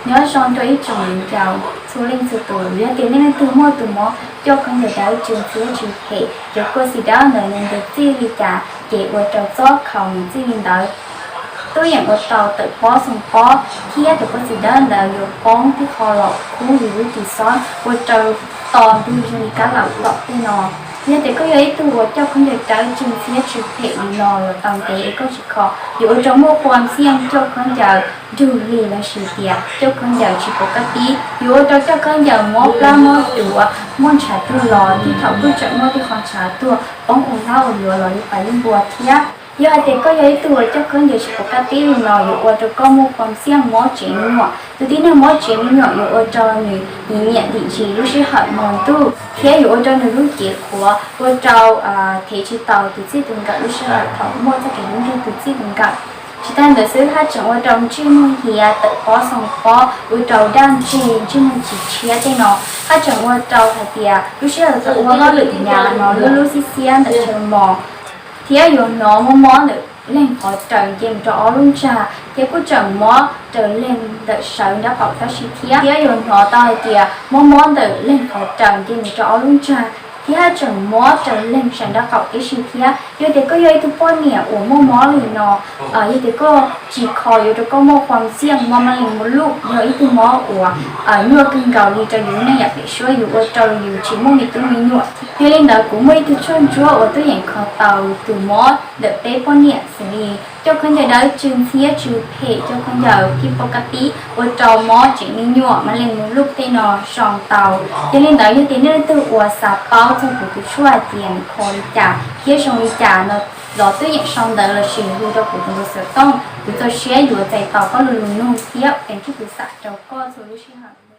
Nyob zoo rau ib tsoom viv ncaus txhua leej txhua tus, yog tias nej leej twg muaj tus mob coj khaub ncaws dawb tsw ntxhiab tsw phem, cov kua xis dawb ntawd nws ntes txij li cas ces ua rau txob khaus nws txij li ntawd. Twb yeej ua rau tawm pob xoo pob thiab cov kua xis dawb ntawd yuav poob tib qho los khub yus lub ris xob ua rau to ntuj zoo li kab laum tom tej no. Yog tias koj yog ib tug uas coj khaub ncaws dawb tsw ntxhiab tsw phem li no los tau ntev es koj tsis kho, yuav ua rau muaj qhua ntxiaj coj khaub ncaws dug li lossis tias coj khaub ncaws tsis pov kab tib, yuav ua rau coj khaub ncaws mob plab mob tuav, muaj ntshav tuag los, tib thaum kuj tseem muaj tej qho ntshav tuag poob ua hlab ua luav los li pais lub npua thiab. Yog hais tias koj yog ib tug uas coj khaub ncaws tsis pov kab tib li no yuav ua rau koj muaj qhua ntxiaj mob tsev me nyuam. Tus tib neeg mob tsev me nyuam yuav ua rau nws nyiam nyiam dim ntsis lub sij hawm hmo ntuj thiab yuav ua rau nws lub cev qhuav ua rau thev tsis tau tus txij tus nkawm lub sij hawm thaum muaj txoj kev hlub ntsej tus txij tus nkawm. Tsis tas ntawd xwb, haj tseem ua rau ntsej muag hiav, tawm pob xoo pob, ua rau daj ntseg, ntsej muag tsis tshiab tej no. Haj tseem ua rau hais tias lub sij hawm thaum ua hauj lwm hnyav no lub lub xiab xiab ntawm chaw mos, thiab yuav hnov mob mob ntawm leeg qhov raws nce mus rau ob lub ntsag, thiab kuj tseem mob raws leeg ntawm sawv nraub qaum tab si thiab. Thiab yuav hnov tau hais tias mob mob ntawm leeg qhov raws nce mus rau ob lub ntsag, thiab haj tseem mob raws leeg sawv nraub qaum tib si thiab. Yog tias koj yog ib tug poj niam uas muaj mob li no, yog tias koj tsis kho yuav ua rau koj muaj qhua ntxiaj mob mab lees mos lub, yog ib tug mob uas nyuaj kawg nkaus li rau yus lub neej yav pem suab, yuav ua rau yus tsis muaj me tub me nyuam. Yog li ntawd kuv muaj ib tug tshuaj ntsuab uas twb yeej kho tau tus mob ntawm peb poj niam xws li coj khaub ncaws dawb tsw ntxhiab tsw phem, coj khaub ncaws tsis pov kab tib ua rau mob tsev me nyuam, mab lees mos lub tej no zoo tau. Yog li ntawd yog tias nej leej twg uas xav paub txog kuv tus tshuaj hais tias nws kho li cas thiab zoo li cas no los twb yeej sau ntawv lossis hu rau kuv tus npawb xov tooj, kuv txaus siab yuav txais tau koj lus lus nug thiab peev tswj tus xam rau koj txhua lub sij hawm.